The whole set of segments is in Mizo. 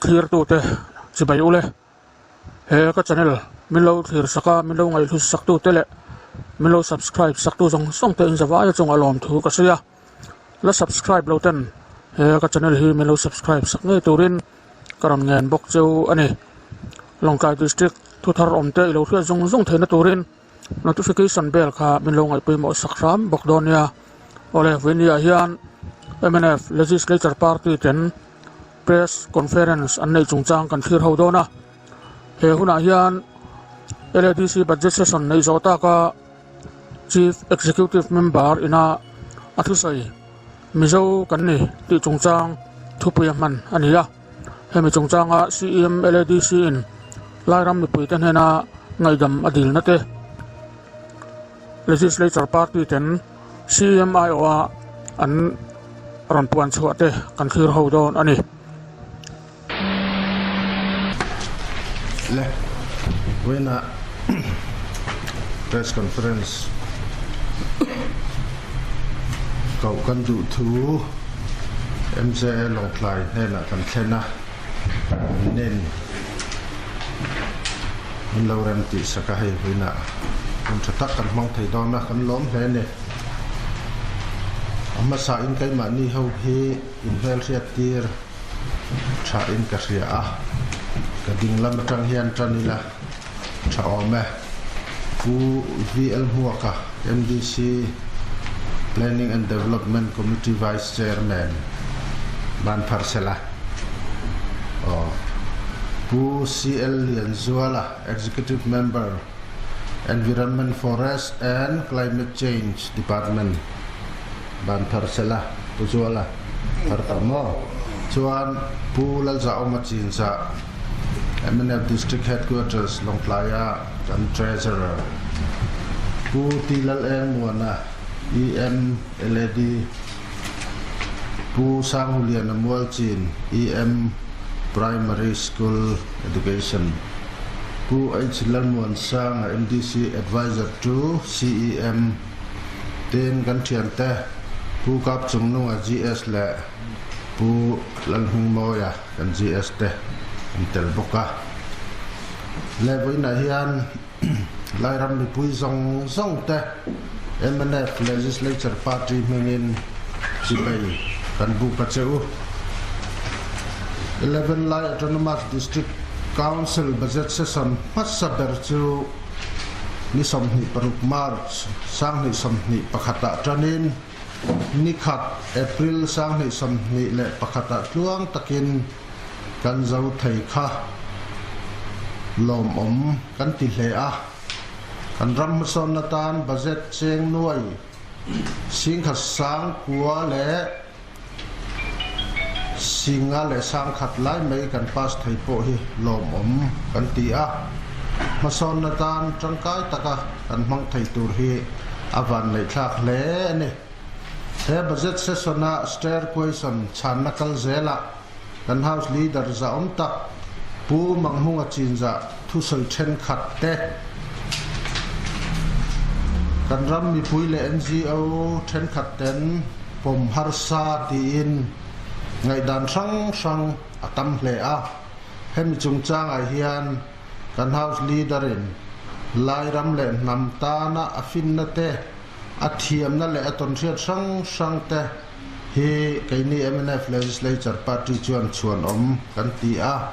Thlirtute chibai ule, he ka channel min lo thlir sak a, min lo ngaihhlut sak tute leh min lo subscribe sak tu zawng zawng te in zavai chungah lawmthu ka sawi a, la subscribe lo ten he ka channel hi min lo subscribe sak ngei turin ka rawn ngen bawk cheu a ni. Lawngtlai District thuthar awm te i lo hriat zung zung theihna turin notification bell kha min lo ngaihpawimawh sak hram bawk dawn nia. Awle, vawinia hian mnf Legislature Party ten Press Conference an neih chungchang kan thlir ho dawn a, he hunah hian LADC Budget Session neih zawh taka Chief Executive Member ina a thusawi Mizo kan ni tih chungchang thupui a hman a ni a, hemi chungchanga CEM LADC in Lairam mipuite hnena ngaihdam a dilna te, Legislature Party ten CMIO a an rawn puan chhuah te kan thlir ho dawn a ni. Le vawiinah press conference koh kan duh thu MJA Lawngtlai hnenah kan thlen a, min min lo rem tih sak a hei vawiinah hun tha tak kan hmang thei dawn a kan lawm hle a ni. A hmasa in keimahni ho hi inhmelhriat tir tha in ka hria a, ka ding lam atang hian tan ila tha awm e. Pu VL Hmuaka, MDC Planning and Development Committee Vice Chairman, Banpharsela. Aw. Pu CL Lianzuala, Executive Member, Environment Forest and Climate Change Department ban thar sela Pu Zuala thar tawh maw? Chuan Pu Lalzahawma Chinzah mnf District Headquarters Lawngtlaia kan Treasurer Pu Ti Laleng Muana EM LAD Pu Sanghuliana Mualchin EM Primary School Education Pu H. Lalmuansanga MDC Adviser to CEM tin kan thiante Pu Kapchungnunga GS leh Pu Lalhmingmawia kan GS te an tel bawk a. Le vawiinah hian Lairam mipui zawng zawng te mnf Legislature Party hmingin chipei kan buk a che u. 11 Lai Autonomous District Council Budget Session hmasa ber chu ni 26 March 2021 ah tanin ni khat April 2021 ah tluang takin kan zo thei kha lawmawm kan ti hle a. Kan ram hmasawnna tan budget cheng nuai singkhat sang kua leh singa leh sangkhat lai mai kan pass thei pawh hi lawmawm kan ti a. Hmasawnna tan tangkai taka kan hmang thei tur hi a vanneihthlak hle a ni. He budget session-a stair question chhanna kal zelah kan House Leader zahawm tak Pu Manghmunga Chinzah thusawi thenkhat te, kan ram mipui leh NGO thenkhat ten pawm harsa tiin ngaihdan hrang hrang a tam hle a. Hemi chungchangah hian kan House Leader-in Lairam leh hnam tana a finna te, A thiamna leh a tawnhriat hrang hrang te hi keini mnf Legislature Party chuan chhuanawm kan ti a.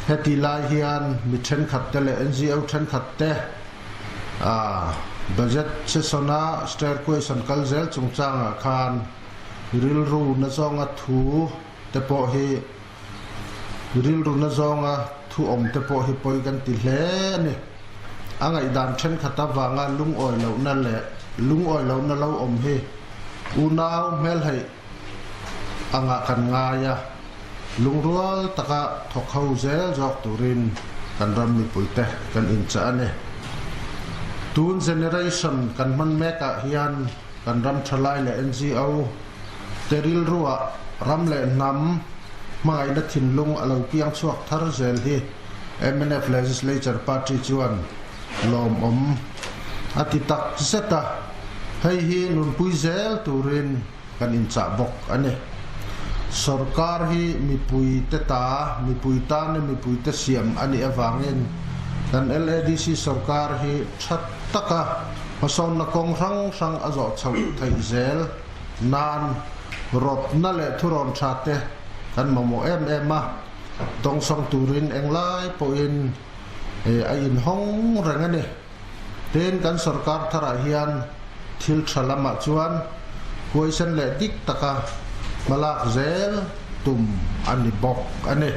Heti lai hian mi thenkhat te leh NGO thenkhat te Budget session-a stair question kal zel chungchangah khan rilru na zawnga thu te pawh hi Rilru na zawnga thu awm te pawh hi pawi kan ti hle a ni. A ngaihdan thenkhat avanga lungawi lohna leh lungawi lohna lo awm hi unau hmelheih angah kan ngai a, lungrual taka thawk ho zel zawk turin kan ram mipuite kan inchah a ni. Tun generation kan hman mekah hian kan ram thalai leh NGO te rilruah ram leh hnam hmangaihna thinlung a lo piang chhuak thar zel hi mnf Legislature Party chuan lawmawm a ti tak zet a, hei hi nunpui zel turin kan inchah bawk a ni. Sorkar hi mipuite ta, mipui tan leh mipuite siam a nih avangin kan LADC sorkar hi tha taka hmasawnna kawng hrang hrang a zawh chhoh theih zel nan rawtna leh thurawn tha te kan mamawh em em a, dawngsawng turin englai pawhin a inhawng reng a ni. Tin, kan sorkar tharah hian thil tha lamah chuan huaisen leh dik taka hmalak zel tum a ni bawk a ni.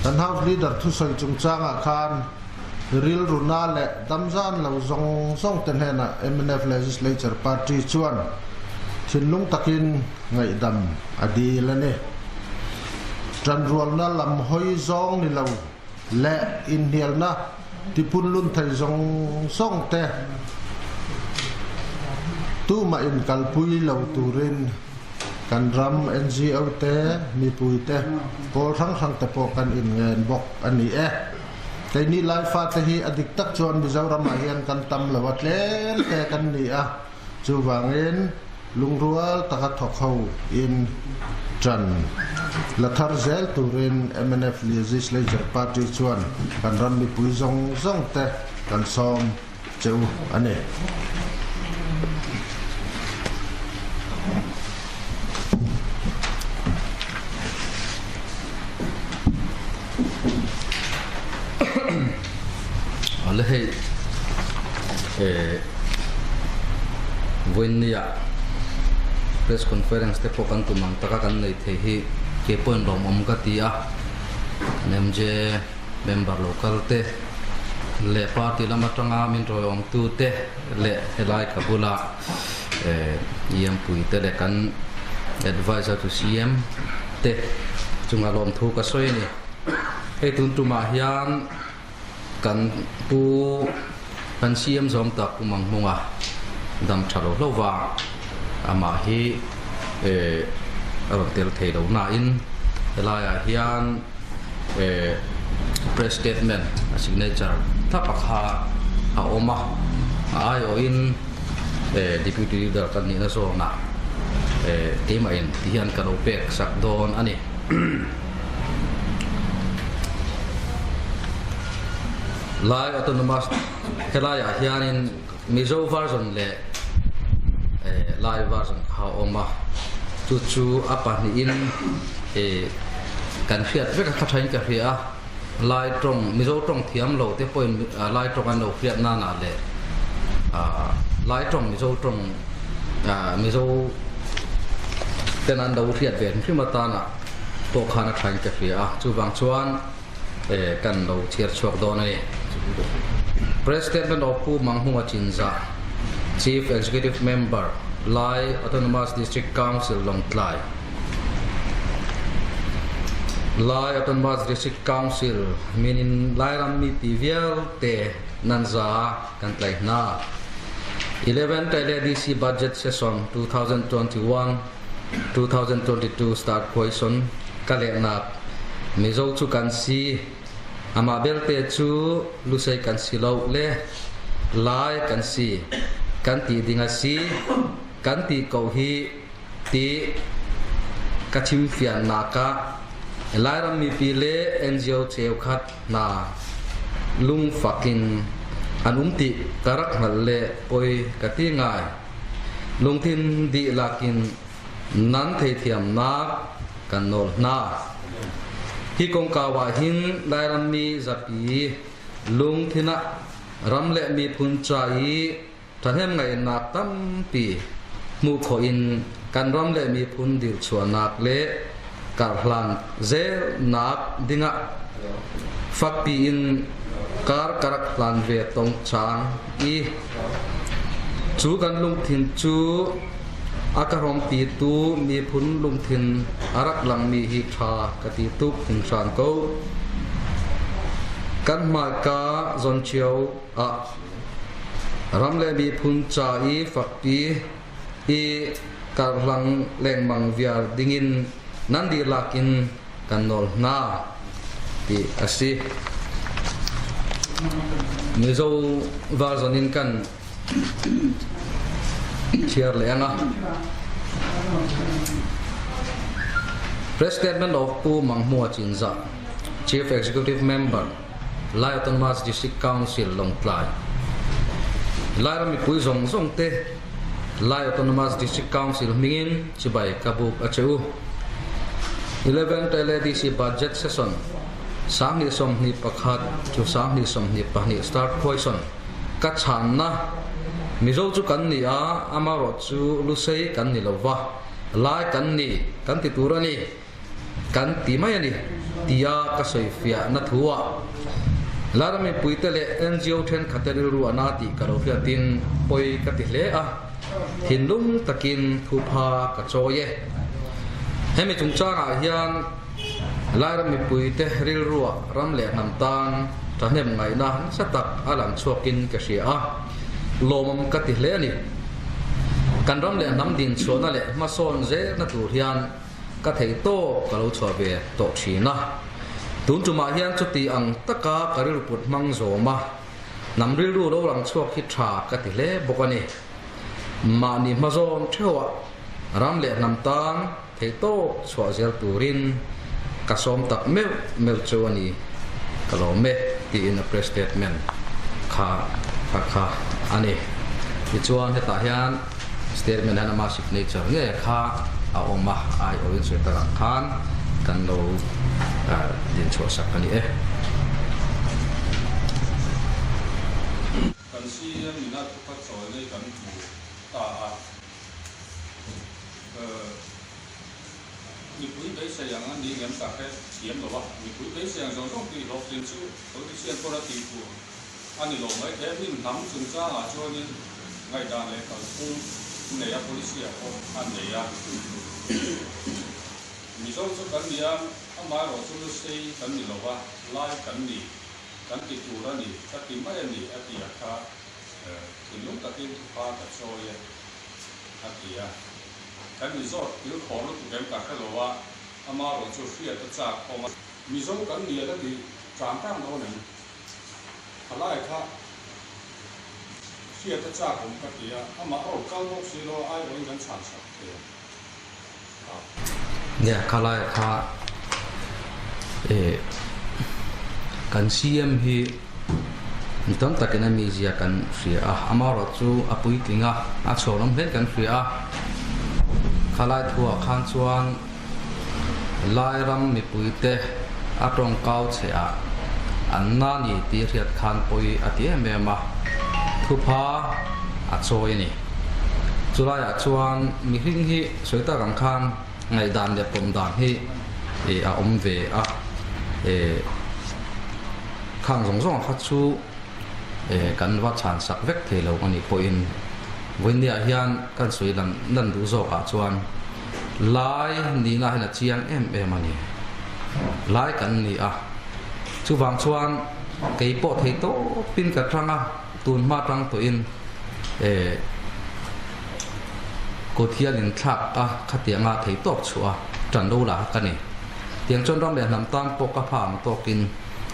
Kan House Leader thusawi chungchangah khan rilru na leh damzan lo zawng zawng te hnenah mnf Legislature Party chuan thinlung takin ngaihdam a dil a ni. Tanrualna lam hawi zawng ni lo. leh inhnialna tipunlun thei zawng zawng te tumah inkalpui lo turin kan ram NGO te, mipui te, pawl hrang hrang te pawh kan inngen bawk a ni e. Keini Laifa te hi a dik tak chuan Mizoramah hian kan tam lo a, tlem te kan ni a. Chuvangin lungrual taka thawk ho in ṭan la thar zel turin mnf Legislature Party chuan kan ram mipui zawng zawng te kan sawm che u a ni. Awle hei eh vawiinnia press conference te pawh kan tum ang taka kan nei thei hi ke pawhin lawmawm ka ti a kan MJ member lo kal te leh party lam atanga min rawiawm tu te leh helai ka bula eh EM pui te leh kan adviser to CM te chunga lawmthu ka sawi a ni. Hei tun tumah hian kan pu kan CM zawm tak Pu Manghmunga dam tha lo hlauh va, amah hi eh a rawn tel thei lo nain helaiah hian eh press statement a signature thlap a kha a awm a, a aiawhin eh deputy leader kan nihna zawnah eh keimahin tihian ka lo pek sak dawn a ni. Lai Autonomous helaiah hianin Mizo version leh Lai version kha a awm a, chu chu a pahnihin kan hriat vek a kha thain ka hria a, Lai tawng Mizo tawng thiam lo te pawhin Lai tawng an lo hriat nanah leh Lai tawng Mizo tawng Mizo ten an lo hriat ve hrim atana pawh khan a thain ka hria a, chuvang chuan kan lo chhiar chhuak dawn a ni. Press Statement of Pu Manghunga Chinzah, Chief Executive Member, Lai Autonomous District Council, Lawngtlai. Lai Autonomous District Council min in Lairam mi ti vialte nan za kan tlaih hna. 11 LADC Budget Session 2021 2022 Start Question ka lehnak Mizo cu kan si amah belte cu Lusei kan si lo le Lai kan si kan ti ding a si kan ti ko hi ti ka chimfiannak ah Lairam mipi le NGO cheukhat hna lungfak in an um ti ka rak hngalh le poi ka ti ngai. Lungthin dihlak in nan theithiamnak kan nawl hna. Hi kongkau ah hin Lairam mi zapi lungthin ah ram le miphun ca i ṭhahnemngaihnak tampi hmuh khawh in kan ram le miphun dirchuahnak le karhlan zelnak dingah fakpi in kar ka rak hlan ve tong cang i cu kan lungthin cu a ka hrawmpitu miphun lungthin a rak langmi hi ṭha ka ti tuk hringhran ko. Kan hmaika zawn cio ah Ram le miphun ca i fakpi i karhlang lengmang viar dingin nan dihlak in kan nawl hna ti a si. Mizo version in kan thiar leng ah. Press statement of Pu Manghmua Chinzah, Chief Executive Member, Lai Autonomous District Council, Lawngtlai. Lairam mipui zawng zawng te Lai Autonomous District Council hmingin chibai ka buk a che u. 11th LADC Budget Session 2021 to 2022 Start Question Ka chhanna Mizo chu kan ni a, amarawh chu Lusei kan ni lova, Lai kan ni kan ti tur a ni. Kan ti mai a ni, tia ka sawifiahna thu-ah Lara mipuite leh NGO thenkhatte rilru a na tih ka lo hriatin pawi ka ti hle a, thinlung takin thupha ka chawi e. Hemi chungchangah hian Lara mipuite rilruah ram leh hnam tan thahnem ngaihna nasa tak a lang chhuakin ka hria a, lawmawm ka ti hle a ni. Kan ram leh hnam dinchhuahna leh hmasawn zelna tur hian Ka theih tawk ka lo chhuah ve tawh thin a. Tun tumah hian chuti ang taka ka rilru put hmang zawm a, hnam rilru lo lang chhuak hi tha ka ti hle bawk a ni. Mahni hma zawn theuhah ram leh hnam tan theih tawk chhuah zel turin ka sawm tak meuh meuh chu a ni. Ka lawm e tiin a press statement kha kha kha a ni. Tichuan hetah hian Statement hian ama signature nge kha a awm a, ai awin sawi takah khan kan lo din chhuah sak a ni e. Kan CM ina thuka chawi nei kan hmu ta a, mipui beisei ang a ni ngem tak e thiam lo a, mipui beisei ang zawng zawng tih hlawhtling chu politician pawn a tih tur A ni lo mai hle, hnim hnam chungchangah chuanin ngaihdan leh kalphung nei a policy ah pawh a nei a. Mizo chu kan ni a, amaherawh chu Lusei kan ni lo a, Lai kan ni, kan ti tur a ni, ka ti mai a ni a ti a kha thinlung takin thupha ka chawi e a ti a. Kan ni zawt thil khawr lutuk em ka hre lo a, amaherawh chu hriat a chak awm a. Mizo kan ni a la ti tang tang dawn em? Thalai kha hriat a chak awm ka ti a, amah a rawn kal bawk si lo a, aiawhin kan chhan chak thei ang a. Nia, khalai kha eh kan CM hi mi tam takin a mizia kan hria a, amaherawhchu a puitling a, a chhuanawm hle kan hria a, khalai thuah khan chuan Lairam mipuite a tawngkau che a, an na ni tih hriat khan pawi a ti em em a, thupha a chawi a ni. Chulaiah chuan mihring hi sawi tak ang khan ngaihdan leh pawm dan hi a awm ve a, khang zawng zawng kha chu kan va chhan sak vek thei lo a nih pawhin vawinia hian kan sawi lan lan duh zawkah chuan Lai nihna hian a chiang em em a ni. Lai kan ni a, chuvang chuan kei pawh thei tawpin ka tang a, tun hma tang tawhin eh kut hian inthlak a khatianga thei tawp chhuah a, tan lo lah ka ni. Tiang chuan ram leh hnam tan pawh ka phak ang tawkin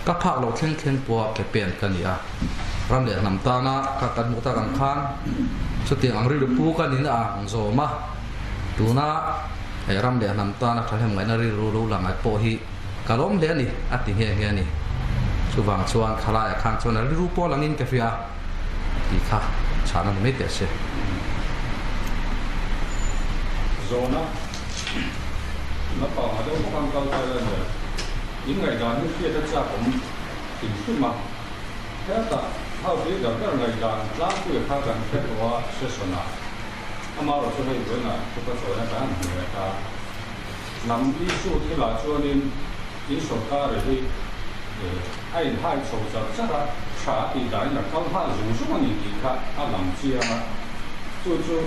ka phak loh thleng thleng pawha ke pen ka ni a, ram leh hnam tana ka kan hmuh tak ang khan chutiang ang rilru pu ka nihna ang zawm a. Tuna he ram leh hnam tana thahnem ngaihna rilru lo lang ai pawh hi ka lawm hle a ni, a ti nghe nghe a ni. Chuvang chuan khalaiah khan chuan a rilru pawh langin ka hria tih kha chhan a ni mai teh se. Zawhna, Naupang a deuh bawk ang kal ta ila nia, in ngaihdan hi hriat a chak awm hrim hrim a, hetah house leader ber ngaihdan tlangpui kha kan hre tawh a session-ah. Amaherawh chu hei vawiinah thupa chawina kan han hmu leh ta. Hnam issue thilah chuanin in sorkar hi a inhai chho char char a, tha a tih dahin a kal nghal zung zung a ni tih kha a lang chiang a. Chu chu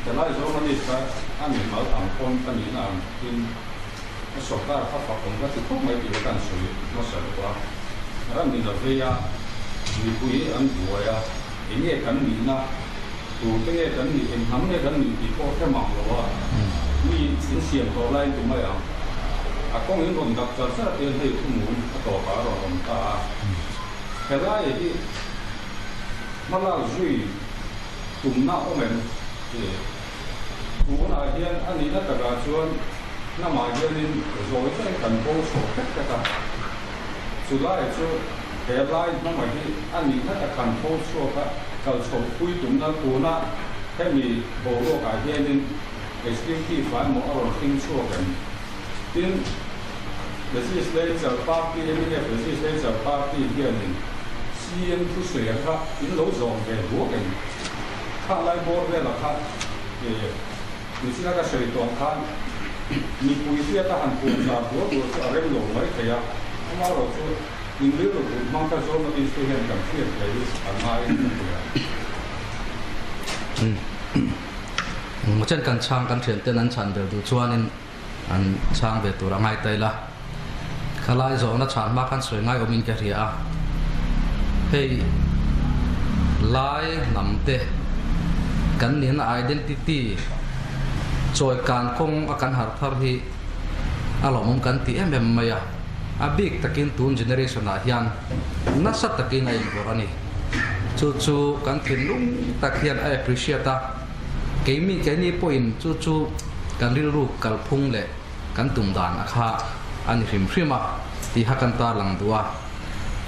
helai zawng a ni kha a mimal ang pawn ka nihna ang in a sorkar kha fak awm ka ti khawp mai tih kha kan sawi hmasa lo a. Ram in a vei a, mipui an buai a, eng nge kan nihna Tute nge kan nih, eng hnam nge kan nih tih pawh hre mang lo a, mi in siam tawh laiin tu mai ang. A kawng in rawn dap char char hian hei thumun a tawpah a rawn awm ta a. Helai hi hmalak zui tumna awm em? Tunah hian a nihna takah chuan. Hnamah hianin zawi zawi kan bo chho hlek hlek a, chulai chu he lai hnamah hi a nihna tak kan tho chhuak a, kal chho pui tumna tuna hemi boruakah hianin executive ah emaw a rawn hring chhuak em? Tin, Legislature Party, mnf Legislature Party hianin CM thusawi kha in lo zawm ve duak em? Kha lai bawr velah kha Michina ka sawi tawng khan mipui hriata han puan zar dual dual chu a rem lo mai thei a, amaherawh chu in rilru put hmang kha journalist te hian kan hriat ve hi a ngai a ni a. Chen kan chhang kan thian ten an chhan ber duh chuanin an chhang ve tur a ngai ta ila. Khalai zawhna chhan hma khan sawi ngai awmin ka hria a, hei lai hnam te kan nihna identity chawi kan kawng a kan harh thar hi a lawmawm kan ti em em mai a, a bik takin tun generation ah hian nasa takin a invawrh a ni. Chu chu kan thinlung tak hian a appreciate a, keimi keini pawhin chu chu kan rilru kalphung leh kan tum dan a kha a ni hrim hrim a tih kha kan tarlang duh a.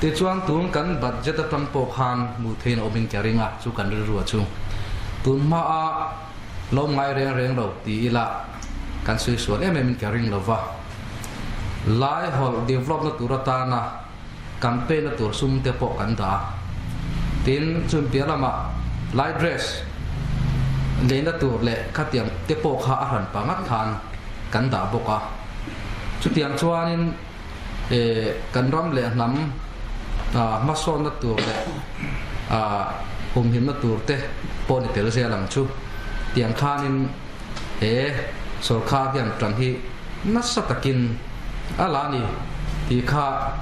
Tichuan tun kan budget atang pawh khan hmuh theihin a awmin ka ring a, chu kan rilru a chu. Tun hmaa lo ngai reng reng lo ti ila kan sawi sual em em in ka ring lo va. Lai hawlh develop na tur atana campaign na tur sum te pawh kan dah a. Tin, chumi piah lamah lai dress leina tur leh khatiang te pawh kha a hran pangat khan kan dah bawk a. Chutiang chuanin kan ram leh hnam hmasawnna tur leh humhimna tur te pawh ni tel zel ang chu. Tiang khanin he sawrkar hian tan hi nasa takin a la ni tih kha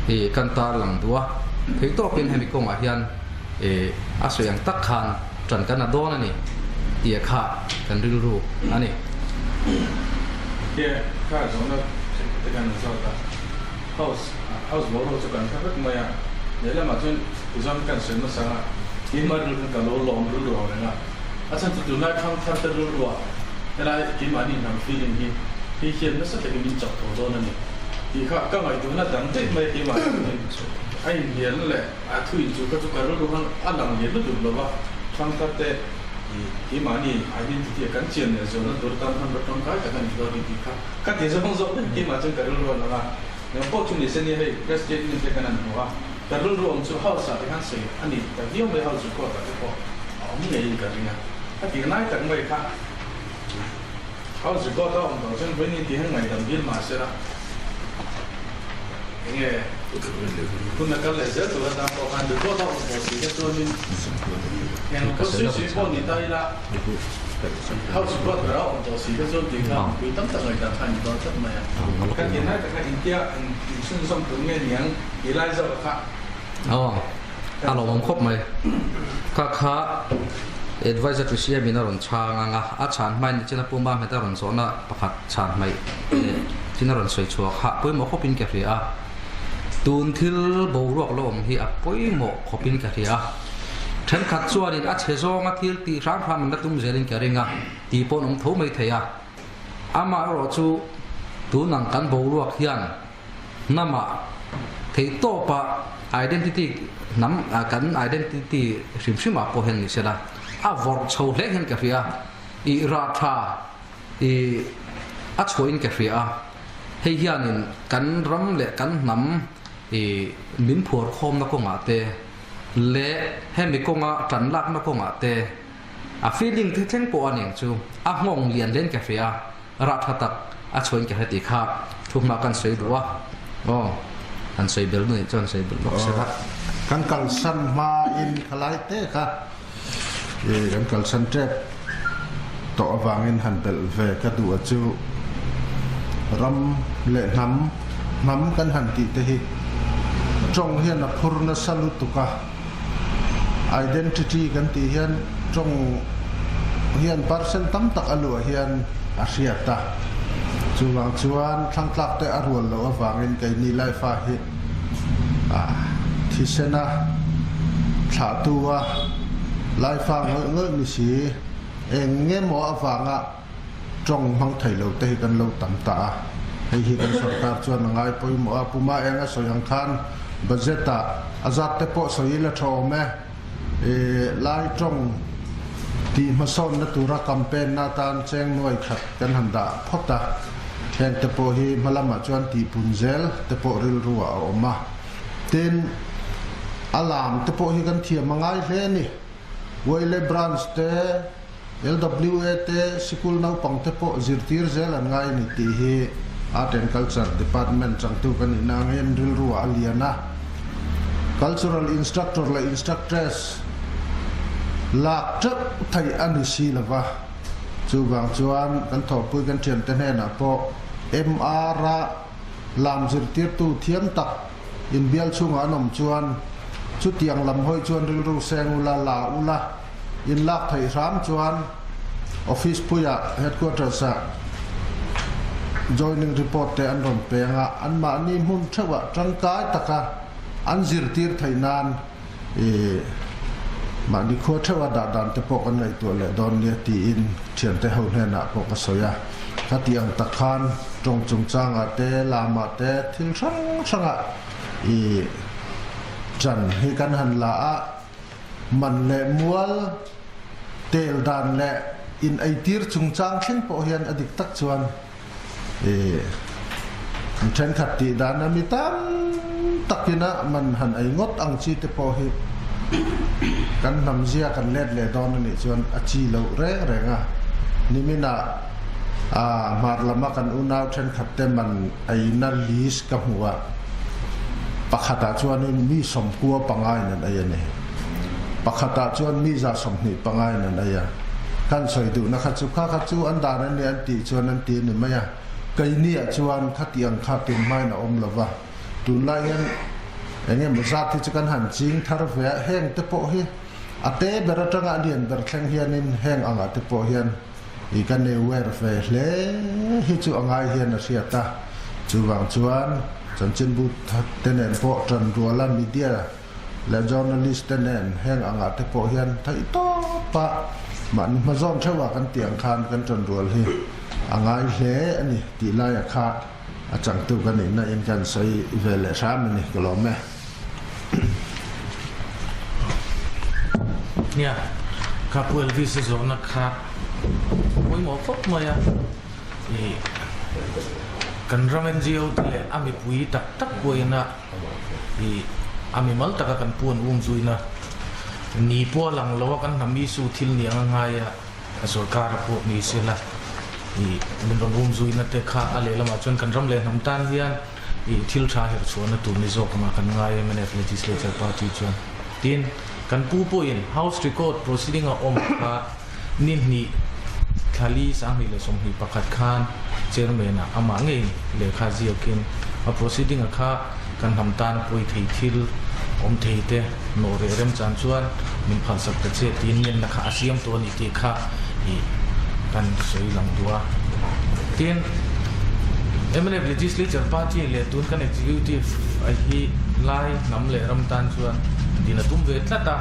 ih kan tarlang duh a, theihtawpin hemi kawngah hian ih a sawi ang tak khan tan kan a dawn a ni tih kha kan rilru a ni. He kha zawhna te kan zawt a, house house boruak chu kan hre vek mai a, lehlamah chuan tichuan kan sawi hmasa a, keimah rilru khan ka lo lawm rilru ang reng a. A chhan chu tunlai thlang thar te rilruah helai keimahni hnam feeling hi hei hian nasa takin min chak tho dawn a ni tih kha ka ngaihtuahna dang daih mai a keimah hian a inhnialna leh a thu inchuh kha chu ka rilru khan a lang lian lutuk lo va, thlang thar te ih keimahni identity a kan chian leh zualna tur atan hmanraw tangkai tak a nih dawn a ni tih kha ka ti zawng zawk daih keimah chuan ka rilru a lang a, engpawh pawh chu ni se nia hei press statement te kan han hmu a. Ka rilru awm chu house ah te khan sawi a ni ta viau mai house record ah te pawh a awm ngeiin ka ring a, ka tih lai tak mai kha house record a awm tawh chuan vawiin tih hian ngaihdam dil mah se la enge hun a kal leh zel tur atan pawh khan record a awm tawh si te chuanin eng pawh sui sui pawh ni ta ila house record ber a awm tawh si te chuan tih kha mipui tam tak ngaihdam kha a ni dawn tlat mai a. Ka tih lai tak kha intia inchhunzawm tur nge niang? Ti lai zawk kha. Aw, a lawmawm khawp mai. Kha kha advisor to CM in a rawn chhang ang a, a chhan hmain nichin a Puma Hmeta rawn zawhna pakhat chhan hmaih leh chin a rawn sawi chhuak hah pawimawh khawpin ka hria a. Tun thil boruak lo awm hi a pawimawh khawpin ka hria a. Thenkhat chuanin a chhe zawnga thil tih hram hram an la tum zelin ka ring a, tih pawh an awm tho mai thei a. Amaherawh chu tun ang kan boruak hian Hnamah theihtawpa identity hnam kan identity hrim hrimah pawh hian ni sela a vawrh chho hle hian ka hria a, ih rah tha ih a chhuahin ka hria a, hei hianin kan ram leh kan hnam ih min phuar khawmna kawngah te leh hemi kawnga tan lakna kawngah te a feeling te thleng pawh a ning chu a nghawng lian hlein ka hria a. Rah tha tak a chhuain ka hre tih kha thuhma kan sawi duh a, aw han sawi bel duh nih chuan sawi bel bawk se la. Kan kalsan hma in khalai te kha i kan kalsan tep tawh avangin han belh ve ka duh a chu ram leh hnam hnam kan han tih te hi tawng hian a phur nasa lutuk a. Identity kan tih hian tawng hian percent tam tak a luah hian a hriat a, chuvang chuan thlangtlak te a rual loh avangin keini Laifa hi thisena thlahtu a Laifa ngawih ngawih ni si eng nge maw avanga. Tawng hmang thei lo te hi kan lo tam ta a, hei hi kan sorkar chuan a ngai pawimawh a, Puma eng a sawi ang khan budget ah a zat te pawh sawi ila tha awm e. Lai tawng tih hmasawnna tura campaign na atan cheng nuai khat kan han dah phawt a, heng te pawh hi hma lamah chuan tihpun zel te pawh rilru ah a awm a. Tin, a lam te pawh hi kan thiam a ngai hle a ni. Wele Branch te, LWA te, sikul naupang te pawh zirtir zel an ngai a ni tih hi Art and Culture Department changtu ka nihna angin rilru ah a lian a. Cultural Instructor leh Instructress lak teuh theih a ni si lova, chuvang chuan kan thawhpui kan thiante hnenah pawh MR a lam zirtirtu thiam tak Inbial chhungah an awm chuan chutiang lam hawi chuan rilru seng ula, la ula, in lak theih hram chuan office puiah, headquarters ah, joining report te an rawn peng a, anmahni hmun theuhah tangkai taka an zirtir theih nan i mahni khua theuha dah dan te pawh kan ngaihtuah leh dawn nia tiin thiante ho hnenah pawh ka sawi a. Khati ang tak khan tawng chungchangah te, lamah te thil hrang hrangah i chan hi kan han la a, man leh mual tel dan leh in eitir chungchang thleng pawh hian a dik tak chuan i mi thenkhat tih dan a mi tam takin a man han ei ngawt ang chi te pawh hi kan hnam zia kan let leh dawn a nih chuan a chi loh reng reng a. Niminah a hmar lama kan unau thenkhat te man eina list ka hmu a, pakhatah chuanin mi sawmkua pangain an ei a ni. Pakhatah chuan mi 125 in an ei a. Kan sawi duhna kha chu kha kha chu an dan a ni an tih chuan an ti a ni mai a. Keiniah chuan khatiang kha tunhmain a awm lo va. Tunlai hian eng emaw zat hi chu kan han ching thar ve a, heng te pawh hi a te ber atanga a lian ber thleng hianin heng angah te pawh hian i kan aware ve hle hi chu a ngai hian a hriat a. Chuvang chuan chanchinbu te nen pawh tanruala media leh journalist te nen heng angah te pawh hian theih tawp a mahni hma zawn theuh ah kan tih ang khan kan tan rual hi a ngai hle a ni tih laia kha a changtu ka nihna in kan sawi ve leh hram a ni ka lawm e. Nia, kha Pu Elvis a zawhna kha pawimawh khawp mai a, ih kan ram NGO te leh a mipui tak tak pawhin a I a mimal taka kan pu an um zuina ni pawh a lang lo a, kan hnam issue thil ni ang a ngai a, a sorkar a pawh ni se la i min rawn um zuina te kha a lehlamah chuan kan ram leh hnam tan hian i thil tha herh chhuahna tur ni zawk anga kan ngai mnf Legislature Party chuan tin kan pu pawhin House Record proceeding a awm kha ni hnih thla li 2021 khan Chairman ah amah ngei lehkha ziakin a proceeding a kha kan hnam tan a pawi thei thil awm thei te nawh reh rem chan chuan min phalsak ta che tiin ngenna kha a siam tawh a ni tih kha ih kan sawi lang duh a. Tin, mnf Legislature Party leh tun kan Executive a hi lai hnam leh ram tan chuan din a tum ve tlat a,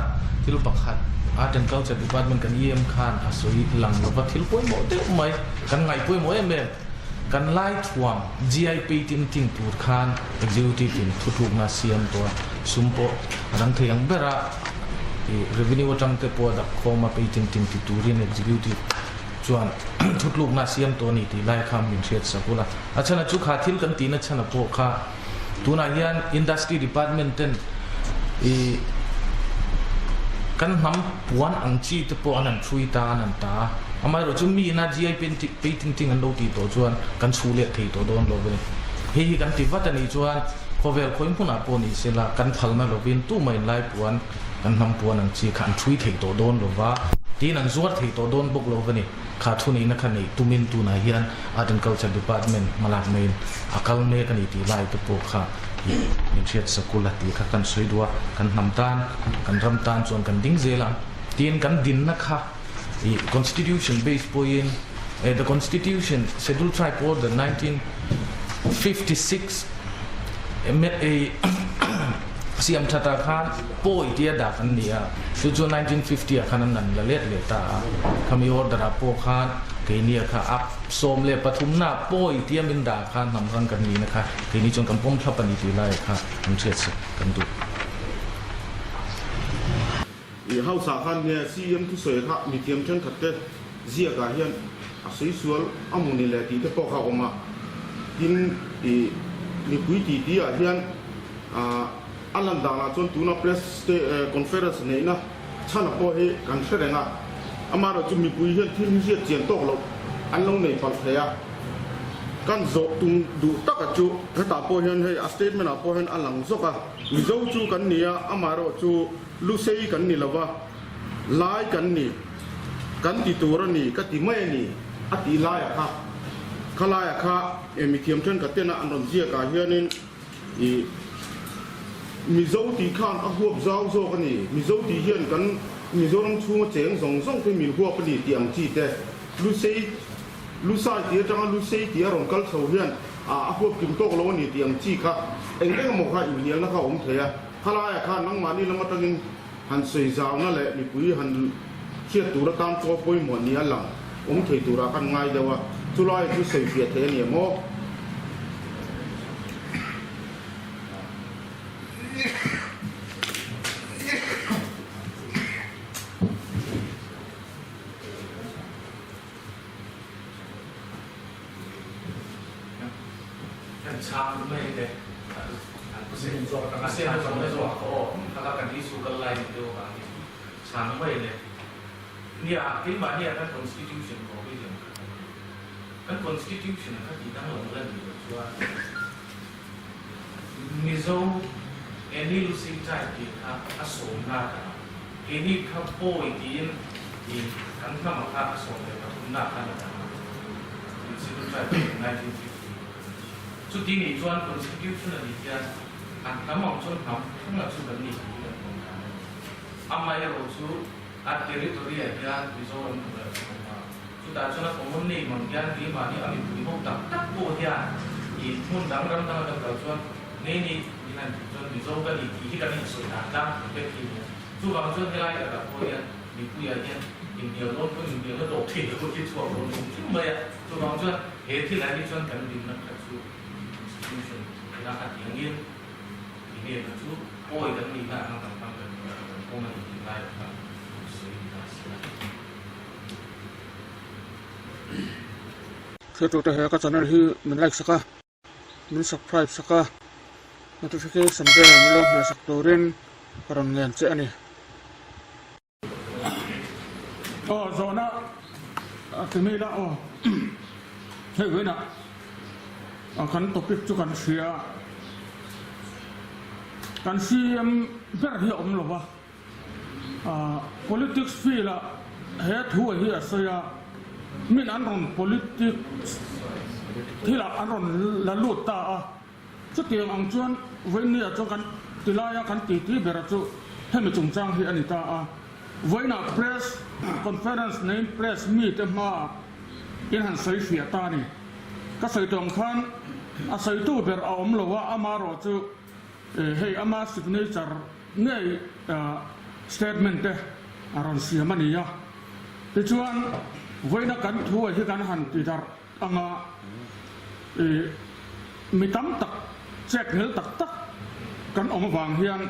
thil pakhat Art and Culture Department kan EM khan a sawi lang lova thil pawimawh deuh mai. Kan ngaih pawimawh em em, kan lai thuam GI painting tur khan Executive in thutlukna a siam tawh a, sum pawh a dang thei ang ber a, ih revenue atang te pawh a dak khawm a painting ti turin Executive chuan thutlukna a siam tawh a ni tih lai kha min hriat sak ula. A chhan a chu kha thil kan tihna chhan a pawh kha tunah hian Industry Department ten ih kan hnam puan ang chi te pawh an han thui ta an han ta a, amaherawh chu mi ina GI painting an lo tih tawh chuan kan chhu leh thei tawh dawn lo a ni. Hei hi kan ti vat a nih chuan khawvel khawi hmunah pawh ni sela kan phalna lovin tumah inlai puan kan hnam puan ang chi kha an thui thei tawh dawn lo va, tiin an zuar thei tawh dawn bawk lo a ni. Kha thu neihna kha neih tumin tunah hian Art and Culture Department hmalak maiin a kal mek a ni tih lai te pawh kha ih min hriat sakul a tih kha kan sawi duh a, kan hnam tan, kan ram tan chuan kan ding zel ang tiin kan dinna kha ih Constitution base pawhin eh the Constitution Schedule Tribe Order 1956 eh siam thatah khan pawi tia dah kan ni a, chu chu 1950 ah khan an han la let leh ta a, khami order ah pawh khan. Keini kha a 13 na pawi tia min dah kha hnam hrang kan nihna kha keini chuan kan pawm thlap a ni tih lai kha an hriat sak kan duh. I hausa khan nge CM thusawi kha mithiam thenkhat te ziakah hian a sawi sual a hmu ni le tih te pawh kha a awm a. Tin, i mipui titi ah hian a lan danah chuan tuna press te conference neihna chhana pawh hi kan hre reng a. Amaherawhchu mipui hian thil hi hriat chian tawk loh an lo nei palh thei a. Kan zawh tum duh taka chu hetah pawh hian hei a statement ah pawh hian a lang zawk a. Mizo chu kan ni a, amaherawhchu Lusei kan ni lova, Lai kan ni, kan ti tur a ni ka ti mai a ni a tih laia kha, kha laia kha e mithiam thenkhat tena an rawn ziak ah hianin i Mizo tih khan a huap zau zawk a ni, Mizo tih hian kan Mizoram chhunga cheng zawng zawng te min huap a ni tih ang chi te, Lusei Lusai tih atanga Lusei tih a rawn kal chho hian a huap kim tawk lo a ni tih ang chi kha eng eng emaw kha inhnialna kha a awm thei a. Khalaia khan nangmahni lam atangin han sawi zauna leh mipui han hriat tur atan chaw pawimawh ni a lang awm thei turah khan ngai deuh a, chulai chu sawi fiah thei a ni em aw? Kan chhang mai te chhang mai le nia keimahni ah kan constitution provision kha kan nei kan constitution kha tih danglam la nih loh chuan Mizo any Lusei tribe tih kha a sawmna ta keini kha pawi tiin i kan hnama kha a 13 na khan a dah a Schedule tribe 1950. Chuti nih chuan Constitution a nih hian an hnam ang chuan hnam thunga chu kan ni tih hi kan pawm dan a ni. Amaherawh chu a territory ah hian Mizoram hmun a lo awm a, chutah chuan a common name ang hian keimahni a mipui ho tak tak pawh hian ih hmun dang ram danga kan kal chuan ngei ni min han tih chuan Mizo ka ni tih hi kan insawi dan tlangpui vek hi a ni a. Chuvang chuan helai takah pawh hian mipuiah hian inhnial dawn pawn inhnialna tawk thei lo hi chhuak dawn hrim hrim mai a. Chuvang chuan he thil ah hi chuan kan dinna kha chu constitution ina a ti angin ti nge kha chu pawi kan nihna anga kan hmang kan tih kha kan pawm a ni tih lai kha sawi ni ta si a. Thiltute he ka channel hi min like sak a, min subscribe sak a, notification bell min lo hmeh sak turin ka rawn ngen che a ni. Aw zawhna a ti mai la aw hei vawiinah kan topic chu kan hria a kan CM ber hi a awm lo va politics field ah he thu hi a sawi a min an rawn politics thil ah an rawn la lut ta a. Chutiang ang chuan vawiinniah chuan kan ti laia kan titi bera chu hemi chungchang hi a ni ta a. Vawiinah Press Conference neiin Press mite hmaah in han sawi fiah ta a ni. Ka sawi tawng khan a sawitu ber a awm lo a, amarawh chu hei ama signature ngei statement te a rawn siam a ni a. Tichuan vawiina kan thu hi kan han ti darh anga i mi tam tak check ngel tak tak kan awm avang hian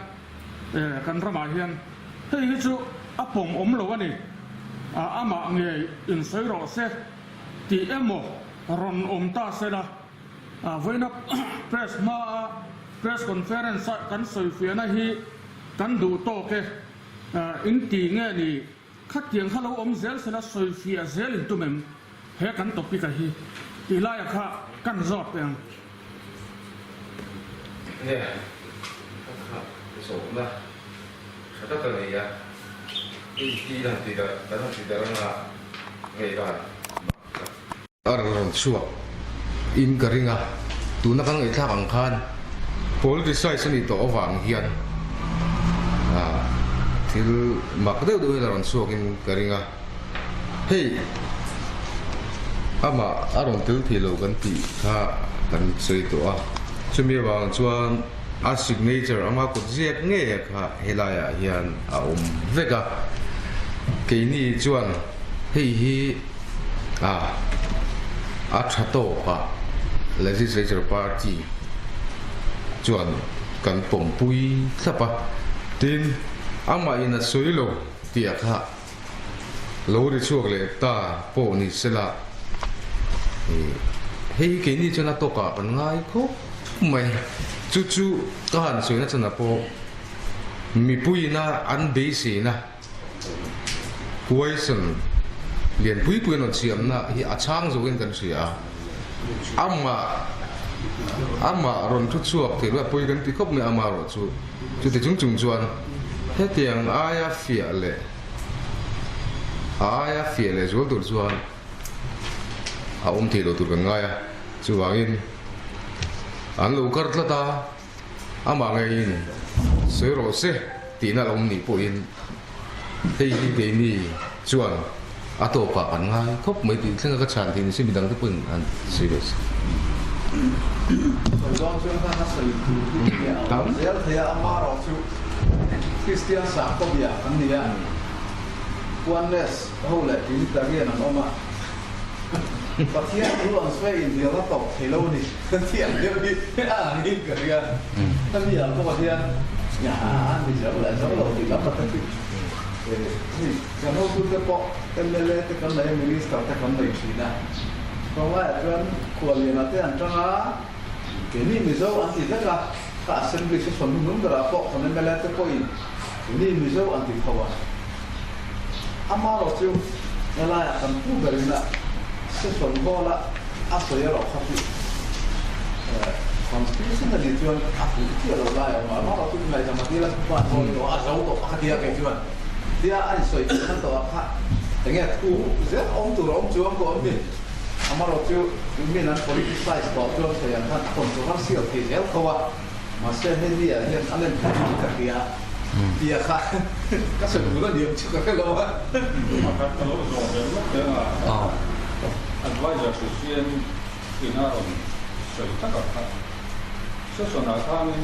kan ramah hian hei hi chu a pawm awm lo a ni a amah ngei insawi rawh se tih emaw rawn awm ta se la vawiina press hmaa press conference a kan sawifiahna hi kan duh tawk e in ti nge ni. Khatiang kha lo awm zel sela sawifiah zel in tum em? He kan topic a hi tih laia kha kan zawt teh ang. Nge ka kha zawhna tha tak a nei a, hei hi han ti darh kan han ti darh anga ngaihdan mak tak. A rawn chhuak in ka ring a, tuna kan ngaihthlak ang khan politicize a nih tawh avang hian thil mak deuh deuh hian a rawn chhuak in ka ring a, hei amah a rawn tel thei lo kan tih kha kan sawi tawh a, chumi avang chuan a signature ama kut ziak ngei a kha helaiah hian a awm vek a, keini chuan hei hi. A, a tha tawk a, Legislature Party chuan kan pawmpui thlap a, tin, amahin a sawi lo tih a kha lo ri chhuak leh ta pawh ni sela, hei hi keini chuan a tawkah kan ngai khawp mai. Chu chu ka han sawina chhanah pawh mipuiina an beiseina question lianpui pui an rawn siamna hi a chhang zawkin kan hria a, amah amah rawn thu chhuak thei lo a pawi kan ti khawp mai amaherawhchu chuti chung chung chuan hetiang aia fiah leh a aia fiah leh zual tur chuan a awm thei lo tur kan ngai a, chuvangin an lo kar tlat a. Amah ngeiin sawi rawh se tihna a awm nih pawhin hei hi keini chuan a tawpah kan ngai khawp mai tih thlenga ka chhan thei ni se midangte pawhin an sawi ve se. Sawi dawn chuan khan a sawi tur hi enge a awm zel thei a, amaherawh chu Kristian sakhaw bia kan ni a, Oneness ho leh Trinitarian an awm a. Pathian thu an sawi inhnial a tawp thei lo a ni. Thiam deuh hi a ang in ka ring a. Hemi ah pawh hian a ni zo leh zo lo tih lam a hre thei. Hei kan hotute pawh mla te kan nei a, minister te kan nei thin a. Tlawmlaiah chuan khuallianah te an tang a, keini Mizo an ti vek a, ka assembly session hnuhnung berah pawh kan mla te pawhin keini Mizo an ti tho a. Amaherawh chu helaiah kan pu berin a session hall a a sawi erawh kha chu constitutionally chuan a fuh chiah lo lai a awm a, amaherawh chu ngaihdam a dil a chuan haw tawh a zo tawh pakhat tia kei chuan tia a insawi theih khan tawh ah kha enge thu zel awm tur a awm chuang tawh a mi? Amaherawh chu min an politicize tawh chuan sawi ang khan a controversial thei zel tho a. Mahse hei mi ah hian a lem kha chu ka hria tia kha ka sawi tur a niam chu ka hre lo a. Pakhat ka lo zawh ve lawk reng a, advisor chu CM in a rawn sawi tak a kha. Session ah khanin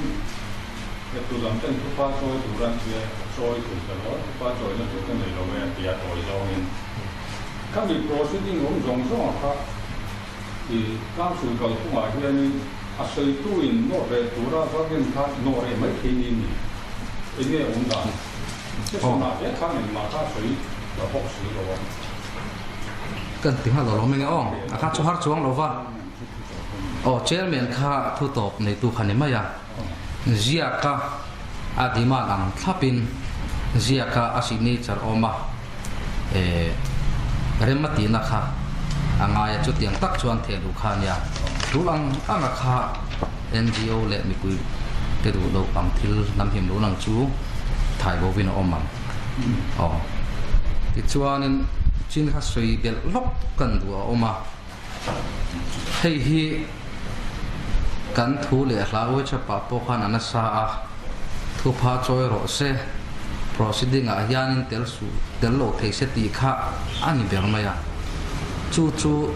heptu lam ten thupa chawi tur an tia chawi tur ka lo a, thupa chawina tur ka nei lo e a tia tawi zawngin. Khami proceeding awm zawng zawng a kha. I council kalphungah hianin a sawituin nawr reh tura va rin kha nawr reh mai thei ni ni? Enge awm dan? Session-ah hle khan engmah kha a sawi ta bawk si lo a. Kan ti nghal lo lawm enge aw, a kha chu har chuang lo va. Aw chairman kha thu tawp neitu kha ni mai a, ziaka a demand ang thlapin ziaka a signature awm a. Eh, rem a tihna kha a ngai a, chutiang tak chuan theh duh kha a nia. Tul ang anga kha NGO leh mipui te duh loh ang thil lam him lo lang chu thai bovin a awm ang. Aw. Tichuanin chin kha sawi belh lawk kan duh a awm a. Hei hi kan thu leh hla Uichapa pawh khan a nasa a, thupha chawi rawh se, proceeding ah hianin tel suh tel lo thei se tih kha a ni ber mai a. Chu chu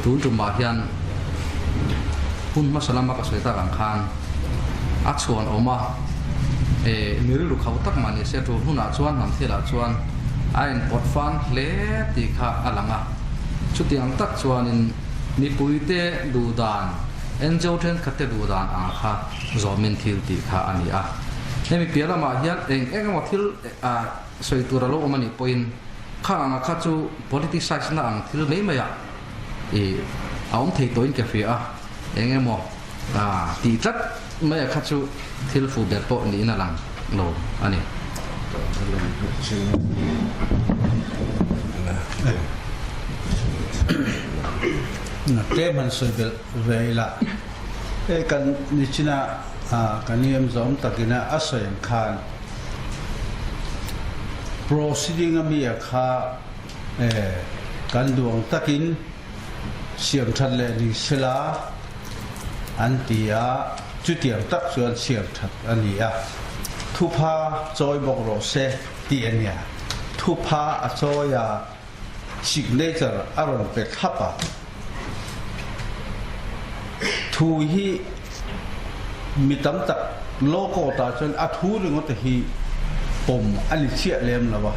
tun tumah hian hun hmasa lama ka sawi tak ang khan a chhuan awm a, eh mi rilru khauh tak mah ni se tul hunah chuan hnam thilah chuan a inpawt fan hle tih kha a lang a. Chutiang tak chuanin mipuite duhdan, NGO thenkhatte duhdan ang kha zawmin thil tih kha a ni a. Hemi piah lamah hian eng eng emaw thil sawi tur a lo awm a nih pawhin khang anga kha chu politicize na ang thil mai maiah ih a awm thei tawhin ka hria a, eng emaw tih tlat maia kha chu thil fuh ber pawh niin a lang lo a ni. Tlem han sawi belh ve ila, hei kan nichina kan EM zawm takina a sawi ang khan proceeding a mi a kha kan duh ang takin siam that leh ni sela an ti a, chutiang tak chuan siam that a ni a, thupha chawi bawk rawh se tih a nia. Thupha a chawi a, signature a rawn pe thlap a, thu hi mi tam tak law court ah chuan a thu ringawt hi pawm a ni chiah lem lo a,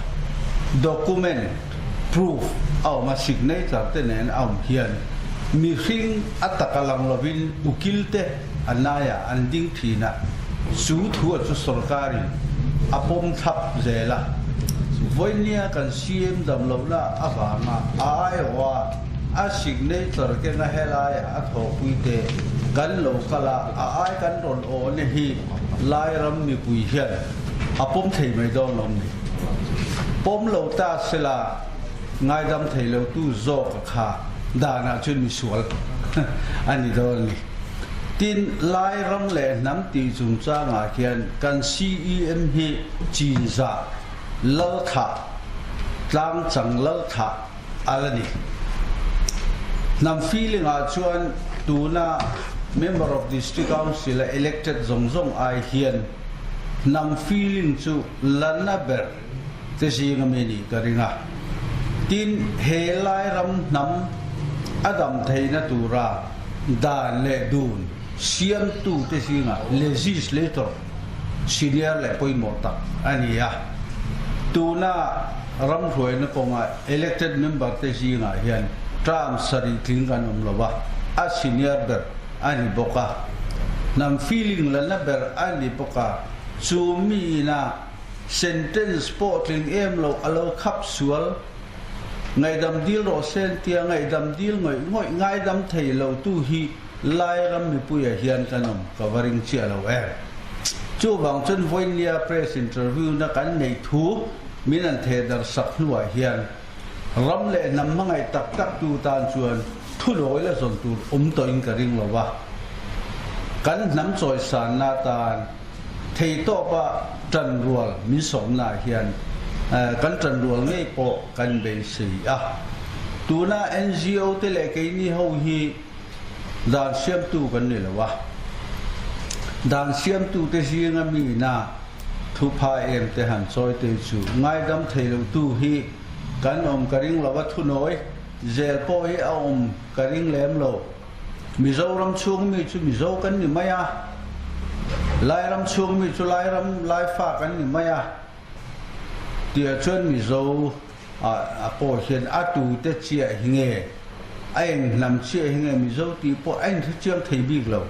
document. proof a awm a, signature te nen a awm hian mihring a taka lang lovin ukil te a laiah an ding thin a, chu thu a chu sorkarin a pawm thlap zel a. Vawinia kan CM dam lohna avanga a aiawha a signature kenga helaiah a thawhpui te kan lo kal a, a ai kan rawn awhna hi Lairam mipui hian a pawm thei mai dawn lo ni. Pawm lo ta sela ngaidam thei lo tu zawk a kha danah chuan misual a ni dawn a ni. Tin, Lairam leh hnam tih chungchangah hian kan CEM hi Chinzah Lalthah, Tlangchang Lalthah a la ni. Hnam feeling ah chuan tuna Member of District Council a elected zawng zawng ai hian hnam feeling chu la na ber te zinga mi nih ka ring a. Tin, he Lairam hnam a dam theihna tura dan leh dun siamtu te zingah legislator senior leh pawimawh tak a ni a. Tuna ram hruaina kawnga elected member te zingah hian term sarih tling kan awm lo a, a senior ber a ni bawk a. Hnam feeling la na ber a ni bawk a, chu mi ina sentence pawh tling em lo a lo khap sual. Ngaihdam dil rawh se an tia, ngaihdam dil ngawih ngawih ngaidam thei lo tu hi Lairam mipuiah hian kan awm ka va ring chiah lo em. Chuvang chuan vawinia press interview na kan neih thu min an theh dar sak hnuah hian ram leh hnam hmangaih tak tak tu tan chuan thunawi la zawn tur awm tawhin ka ring lo va. Kan hnam chawisanna atan Theitawpa ṭanrual min sawmnaah hian kan ṭanrual ngei pawh kan beisei a. Tuna NGO te leh keini ho hi dan siamtu kan ni lo a. Dan siamtute zinga mina thupha em te han chawi te chu ngaidam thei lotu hi kan awm ka ring lo a, thunawi zel pawh hi a awm ka ring lem lo. Mizoram chhung mi chu Mizo kan ni mai a, Lairam chhung mi chu Lairam Laifa kan ni mai a tihah chuan Mizo ah pawh hian a tute chiah hi nge, a eng hnam chiah hi nge Mizo tih pawh a inhrechiang thei bik lo.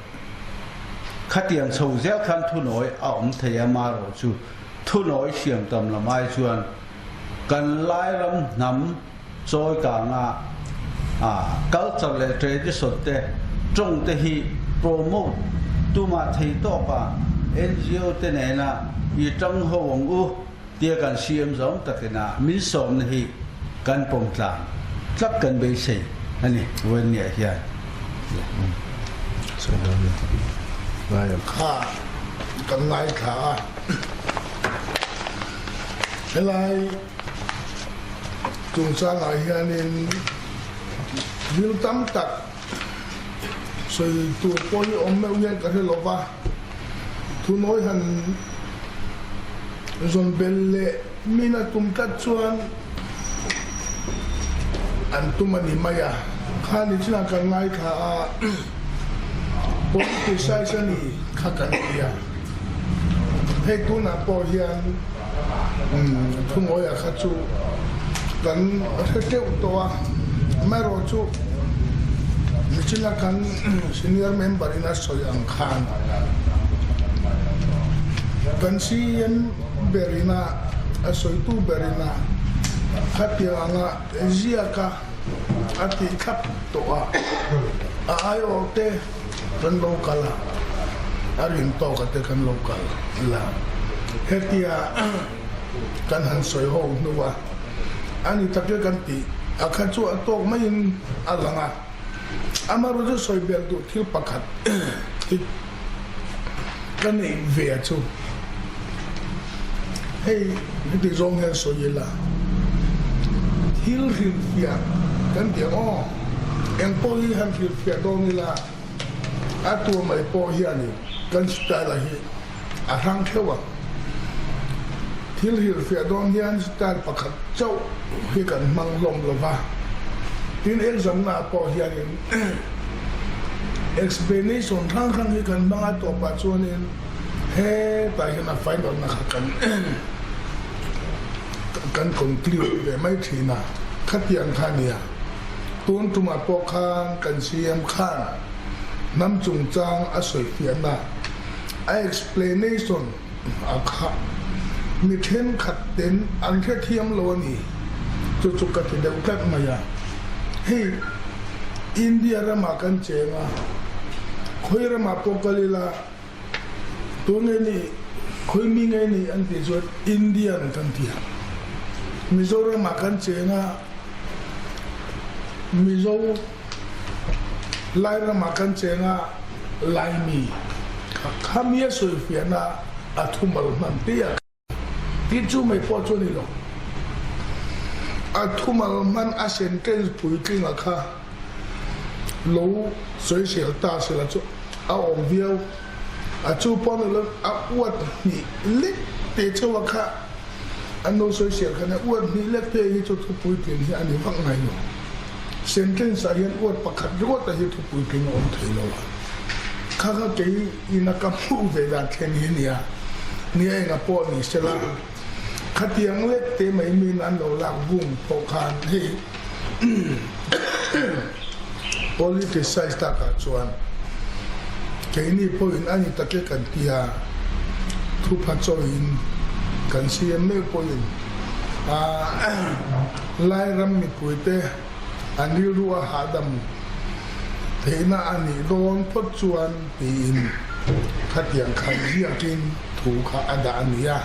Khatiang chho zel khan thunawi a awm thei a, marawh chu thunawi siam tam lam ai chuan kan Lairam hnam Chawi kanga culture leh tradition te tawng te hi promote tumah thei tawka NGO te nena i tang ho ang u tia kan CM zawng takina min sawmna hi kan pawm tlang tlat kan beisei a ni Vawinia hian. Kha kan ngaithla a, helai. Chungchangah hianin thil tam tak sawi tur pawh hi awm meuh hian ka hre lo va, thunawi han zawn bel leh min a tum tlat chuan an tum a ni mai a. Khani chinah kan ngaithla a, politicize a ni kha kan ti a, hei tunah pawh hian. Thungawiah kha chu kan hre teuh tawh a, amaherawh chu nichina kan senior member in a sawi ang khan kan CM ber ina a sawitu ber ina khatiang anga ziak a a tih thlap tawh a, a aiawh te kan lo kal a, a rin tawk a te kan lo kal la. Hetia kan han sawi ho hnu a, a ni tak e kan tih a kha chu a tawk maiin a lang a. Amaherawhchu chu sawi belh duh thil pakhat hi ka neih ve a chu hei heti zawng hian sawi ila thil hrilhfiah kan tih ang aw eng pawh hi han hrilhfiah dawn ila a tur mai pawh hianin kan style a hi a hrang theuh a, thil hrilhfiah dawn hian style pakhat chauh hi kan hmang hlawm lo va, tin exam naah pawh hianin explanation hrang hrang hi kan hmang a, tawpah chuanin hetah hian a final na kha kan kan conclude ve mai thin a. Khatiang kha nia. Tun tumah pawh khan kan CM khan hnam chungchang a sawifiahna, a explanation, a kha mi thenkhat ten an hrethiam lo a ni. Chu chu ka ti deuh tlat mai a. Hei India ramah kan cheng a, khawi ramah pawh kal ila, Tu nge nih, khawi mi nge nih an tih chuan Indian kan ti a. Mizoram ah kan cheng a, Mizo Lairam ah kan cheng a, Laimi. Kha mi a sawifiahna a thumal hman te a. Ti chu mai pawh chu a ni lo. A thumal hman a sentence puitlinga kha lo sawisel ta sela chu a awm viau. A chu pawh ni lo a uat hnih lek te chauha kha an lo sawisel khan a uat hnih lek te hi chu thu puitling hi a ni vak ngai lo. Sentence ah hian uat pakhat ringawt ah hi thu puitling a awm thei lo a. Kha kha kei ina ka hmuh ve dan thleng hi nia, nia enga pawh ni sela, khatiang lek te mai min an lo lak vung pawh khan hei politicise takah chuan keini pawhin a ni take kan tia thupha chawiin kan siam meuh pawhin Lairam mipuite an rilru a hahdam theihna a nih dawn phawt chuan tiin khatiang khan ziakin thu kha a dah a ni a.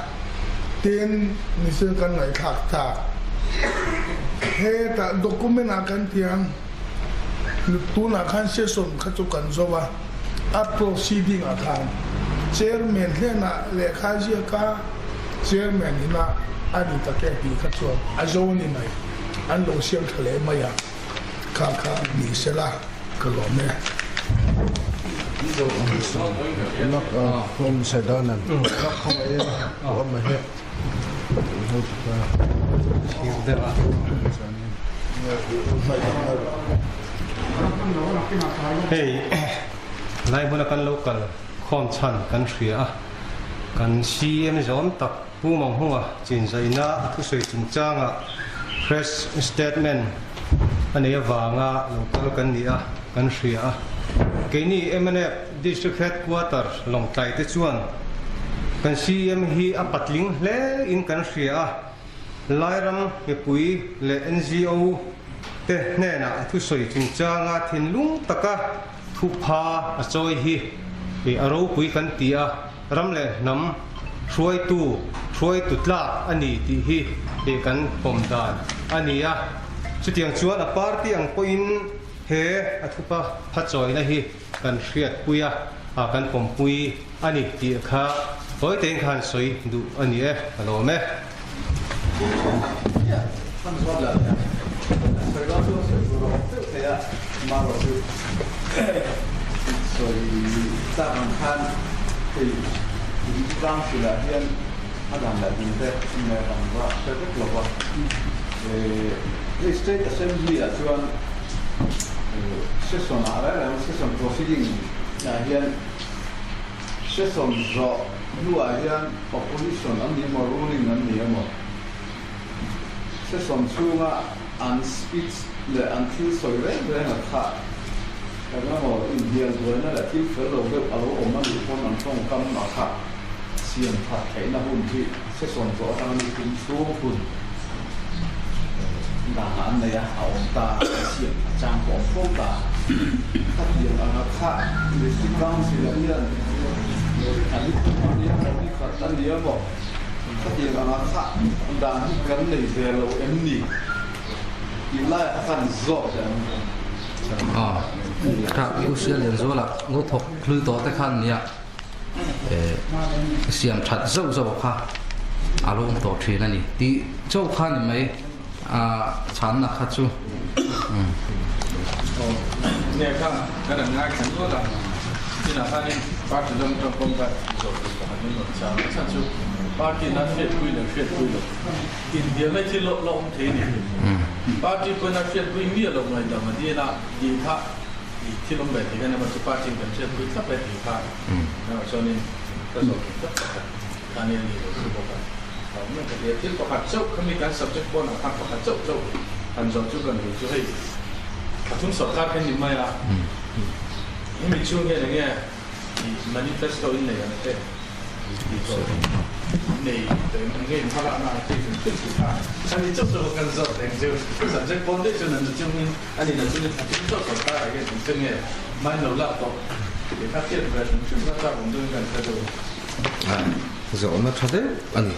Tin, mihring kan ngaihthlak tak hetah document ah kan tiang tunah khan session kha chu kan zo a, a proceeding ah khan chairman hnenah lehkha a ziak a, chairman ina a ni tak e tih kha chuan a zo a ni mai, an lo siam tha leh mai a, kha kha ni sela ka lawm e. Hei lai hmuna kan lo kal khawm chhan kan hria a, kan CM zawm tak Pu Manghunga chinzaina a thusawi chungchanga press statement a nei avanga lo kal kan ni a, kan hria a. Keini mnf District Headquarter Lawngtlai te chuan kan CM hi a patling hle in kan hria a, Lairam mipui leh NGO te hnenah a thusawi chungchanga thinlung taka thupha a chawi hi a ropui kan ti a, ram leh hnam hruaitu hruaitu tlak a ni tih hi kan pawm dan a ni a. Chutiang chuan a party ang pawhin he a thupa phachawina hi kan hriatpui a, kan pawmpui a ni tih kha tawitein khan sawi duh a ni e, ka lawm e. State Assembly ah chuan session ah reng reng session proceeding ah hian session zawh hnuah hian opposition an ni emaw ruling an ni emaw session chhunga an speech leh an thil sawi reng reng a kha eng emaw inhnial buaina leh thil fel lo deuh a lo awm a nih pawn an tawngkam a kha siam that theihna hun hi session zawh atanga ni tum chhung hun danah an nei a, a awm ta, an siam a chang pawh a awm fo ta. Khatiang anga kha District Council ah hian a ni thum a nia maw, ni khat a nia maw, khatiang anga kha dan hi kan nei ve lo em ni tih laiah kha kan zawk leh ang. Aw, kha U Sialianzuala lo thawk hlui tawh te khan nia. Siam that zauh zauh kha a lo awm tawh thin a ni tih chauh kha ni mai a chhanna kha chu. Nge kha kan an ngai khan nual a, chinah khanin party lam atang pawm kha zawh tur pakhat in rawn chang a, chhan chu party in a hriatpui leh hriatpui loh inhnialna thil la awm thei a ni. Party pawhin a hriatpui miah loh ngaihdam a dil a tih kha I thil awm ve thei khan emaw chu party in kan hriatpui thlap e tih kha erawh chuanin ka zawh thei thlap pakhat kha nia ni lo chu bawk a. Awm mai ka ti a, thil pakhat chauh khami kan subject pawnah khan pakhat chauh chauh. Han zawh chu kan duh chu hei pathum sawrkar kha ni mai a, hemi chhung hian enge i manifesto in nei ang te tih tawh nei tawh em enge in hmalakna ang tih hrim hrim tih kha a ni chauh chauh kan zawt eng chu subject pawn daih chuan an chungin a ni na chungin pathum chauh sawrkar ah hian engtin nge hmain lo lak tawh tih kha hriat ve hrim hrim kha chak awm deuhin kan hre deuh. Zawhna tha deuh a ni.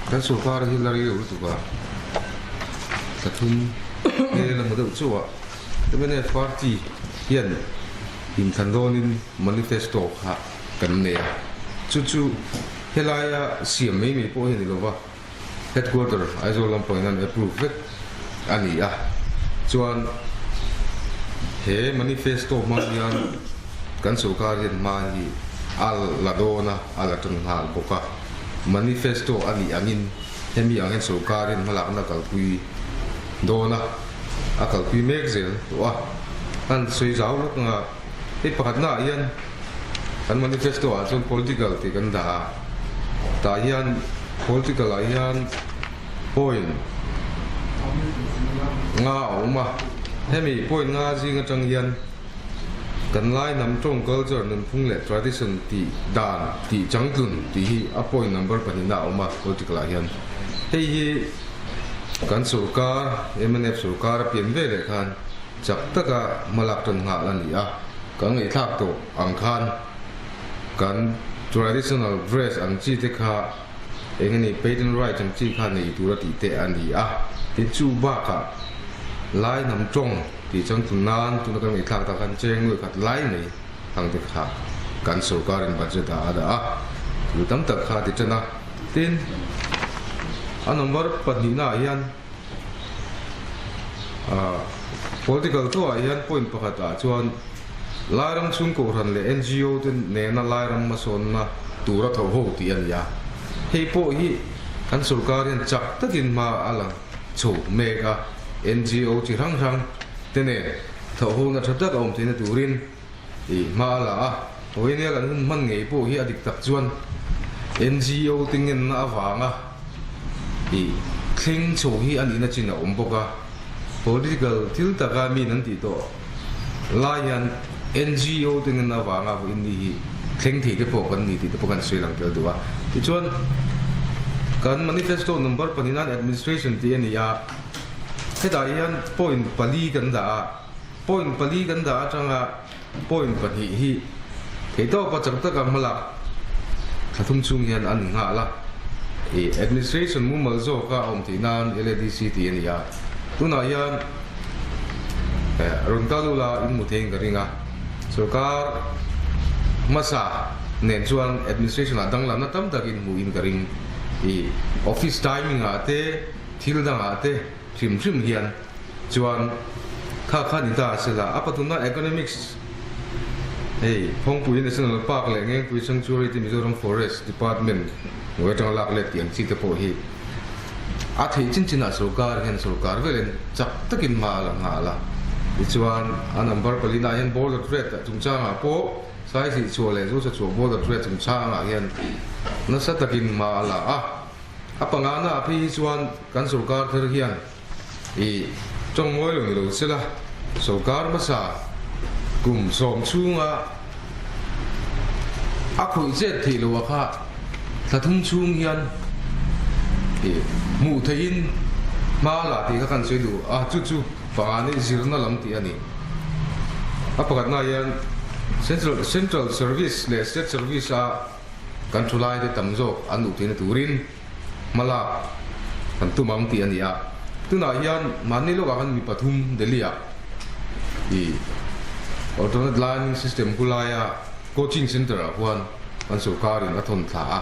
Kan sorkar hi la rei lo lutuk a, pathum hmel a hmu deuh chauh a, mnf party hian inthlan dawnin manifesto kha kan nei a, chu chu helaia siam mai mai pawh hi a ni lova, headquarter Aizawl lampangin an approve vek a ni a, chuan he manifesto hmang hian kan sorkar hian hma hi a la dawn a, a la tan nghal bawk a, manifesto a nih angin hemi ang hian sorkar hian hmalakna kalpui dawn a, a kalpui mek zel tawh a, an sawi zau lawk ang a, hei pakhatnaah hian kan manifesto ah chuan political tih kan dah a, tah hian political ah hian point nga a awm a, hemi point nga zing atang hian kan lai hnam tawng culture nunphung leh tradition tih dan tih changtlun tih hi a point number pahnihna a awm a political ah hian hei hi kan sorkar mnf sorkar a pian ve leh khan chak taka hmalak tan nghal a ni a, kan ngaihthlak tawh ang khan kan traditional dress ang chi te kha eng a ni patent rights ang chi kha nei tur a tih te a ni a, tin chu bakah lai hnam tawng tih changtlun nan tuna kan ngaihthlak tak khan cheng nuai khat lai mai ang te kha kan sorkarin budget ah a dah a, thil tam tak kha a ti tan a, tin a number pahnihna ah hian. Political thuah hian point pakhatah chuan Lairam chhung kohhran leh NGO te nena Lairam hmasawnna tura tho ho tih a ni a. Hei pawh hi kan sorkar hian chak takin hma a la chho mek a, NGO chi hrang hrang te nen thawh hona tha tak a awm theihna turin hma a la a. Hawinia kan hun hman ngei pawh hi a dik tak chuan NGO te ngenna avanga Ih thleng chho hi a nihna chin a awm bawk a, political thil taka mi an tih tawh lai hian NGO te ngen avanga vawiin ni hi thleng thei te pawh kan ni tih te pawh kan sawi lang tel duh a. Tichuan kan manifesto number pahnih nan administration tih a ni a, hetah hian point pali kan dah a, point pali kan dah atanga Point pahnih hi theihtawpa chak taka hmalak thla thum chhung hian a ni nghal a, ih administration mumal zawka a awm theih nan LADC tih a ni a, tunah hian rawn kal ula in hmu theiin ka ring a, sorkar hmasa nen chuan administration ah danglamna tam takin hmuhin ka ring, ih office timing ah te thil dangah te hrim hrim hian. Chuan kha kha ni ta a sela, a pathumna Economics hei Phawngpui National Park leh Ngengpui Sanctuary te Mizoram Forest Department hnuai atanga lak let tih ang chi te pawh hi a theih chin chinah sorkar hian sorkar velin chak takin hma a la nghal a. Tichuan a number palina hian Border Trade chungchangah pawh Saisih chhuah leh Zosa chhuah Border Trade chungchangah hian nasa takin hma a la a. A pangana ah phei hi chuan kan sorkar thar hian I tawng mawi lo ni lo sela, sorkar hmasa kum sawm chhunga a khawih chet theih loh a kha thla thum chhung hian i hmuh theihin hma la tih kha kan sawi duh a, chu chu pangani zirna lam tih a ni. A pakhatnaah hian Central Central Service leh State Service a kan thu laite tam zawk an duh theihna turin hmalak kan tum ang tih a ni a. Tunah hian mahni lawkah khan mi pathum Delhi-ah ih Alternate Learning System hulaia coaching centre-ah khuan kan sorkarin a thawn thla a.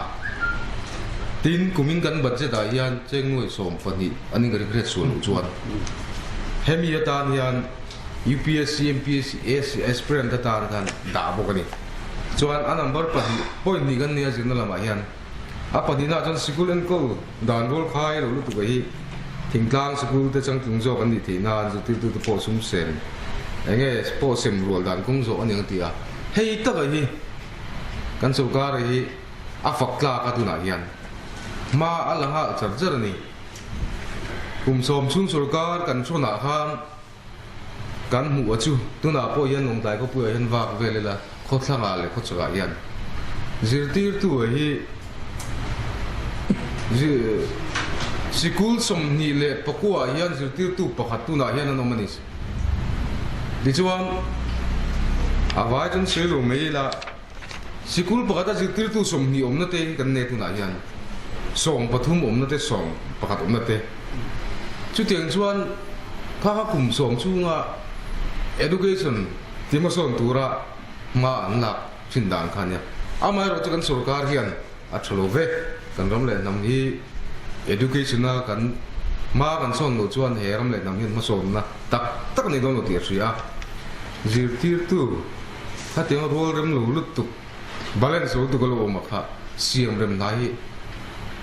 Tin, kumin kan budget-ah hian cheng nuai 12 an inrikret sual loh chuan hemi atan hian UPSC, MPSC, ASC aspirant atan khan dah bawk a ni. Chuan a number pahnih point hnih kan nia zirna lamah hian a pahnihnaah chuan sikul enkawl dan rual khai lo lutuk a hi thingtlang sikul te changtlung zawk an nih theih nan zirtirtute pawh sum sem eng nge pawh sem rual dan kawng zawh a ni ang a ti a. Hei taka hi kan sorkar hi a fak tlak a tunah hian hma a la nghal char char a ni. Kum sawm chhung sorkar kan hrawnah khan kan hmuh a chu tunah pawh hian Lawngtlai khawpuiah hian vak vel ila khawthlangah leh khawchhakah hian zirtirtu hi sikul 29 ah hian zirtirtu pakhat tunah hian an awm a ni. Tichuan a vai chuan sawi lo mai ila. Sikul pakhata zirtirtu 20 awmna te hi kan nei tunah hian 13 awmna te 11 awmna te. Chutiang chuan phaka kum sawm chhunga education ti hmasawn tura hma an lak thin dan kha ania. Amaherawhchu chu kan sorkar hian a tha lo ve. Kan ram leh hnam hi education a kan hma kan sawn loh chuan he ram leh hnam hian hmasawnna tak tak a nei dawn lo tih a hria a. Zirtirtu. Khatiang rual rem lo lutuk, balance lo lutuk a lo awm a kha siam rem hna hi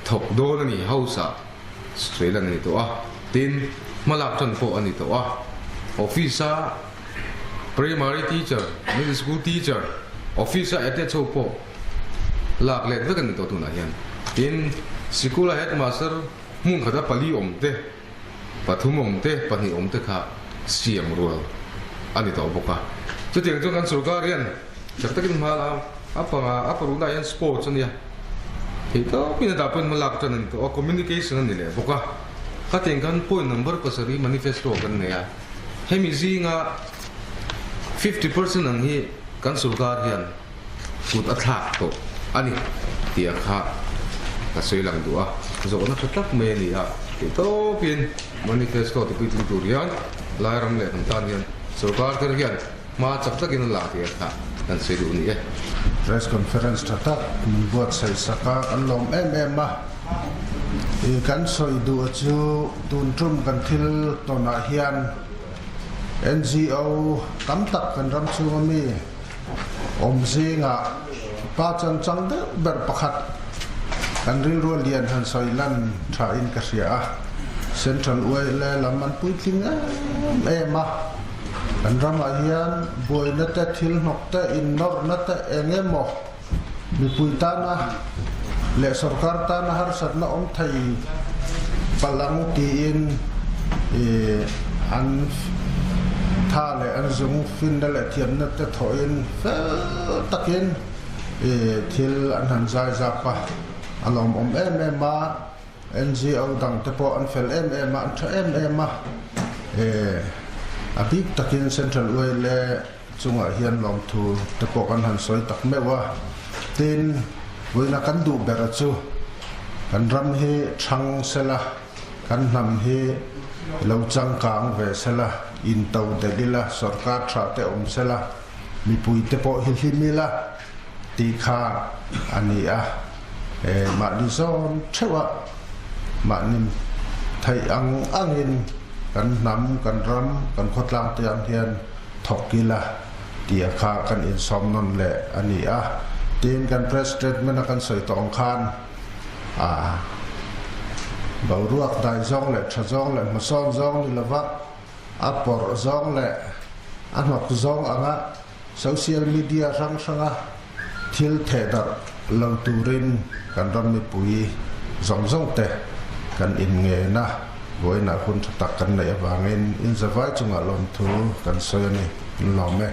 thawk dawn a ni, house ah sawi lan a ni tawh a, tin hmalak tan pawh a ni tawh a, office a primary teacher, middle school teacher, office a attach ho pawh lak let vek a ni tawh tunah hian, tin sikul a headmaster hmun khata pali awm te. Pathum awm te, pahnih awm te kha siam rual a ni tawh bawk a. Chutiang chuan kan sorkar hian chak takin hma la a panga, a parukna ah hian sports a nia. Theih tawpin a dah pawhin hma lak tan a ni tawh a, communication a ni leh bawk a. Khatiang khan point number pasarih manifesto kan nei a. Hemi zinga 50% ang hi kan sorkar hian kut a thlak tawh a ni tih a kha ka sawi lang duh a, zawhna tha tak mai a ni a, tih tawpin manifesto ti puitling tur hian Lairam leh hnam tan hian sorkar thar hian hma chak takin a la tih a kha kan sawi duh a ni e. Press conference tha tak min buatsaih sak a, kan lawm em em a, i kan sawi duh chu tun tum kan thil tawnah hian NGO tam tak kan ram chhunga mi Awm zingah pa chanchang deuh ber pakhat kan rilru lian han sawi lan thain ka hria a. Central YLA lam an puitling em em a. Kan ramah hian buaina te, thil hnawk te, innawrhna te eng emaw mipui tana leh sorkar tana harsatna awm thei palh ang tiin an tha leh an zung finna leh thiamna te thawhin fel takin thil an han zai zap a, a lawmawm em em a, NGO dang te pawh an fel em em a, an tha em em a, a bik takin Central YLA Chungah hian lawmthu te pawh kan han sawi tak meuh a, tin, vawiina kan duh ber chu kan ram hi chhang sela, kan hnam hi lo changkang ve sela, into delh ila, sorkar tha te awm sela, mipui te pawh hi hlim ila tih kha a ni a, mahni zawn theuh a mahni theih ang angin kan hnam, kan ram, kan khawtlang te ang hian thawk ila tih a kha kan insawm nawn leh a ni a. Tin, kan press statement a kan sawi tawh ang khan a boruak dai zawng leh tha zawng leh hmasawn zawng ni lova a pawrh zawng leh a hnawk zawng anga social media hrang hranga thil thehdarh lo turin kan ram mipui zawng zawng te kan inngen a, vawiinah hun tha tak kan neih avangin inzavai chungah lawmthu kan sawi a ni. Lawm e.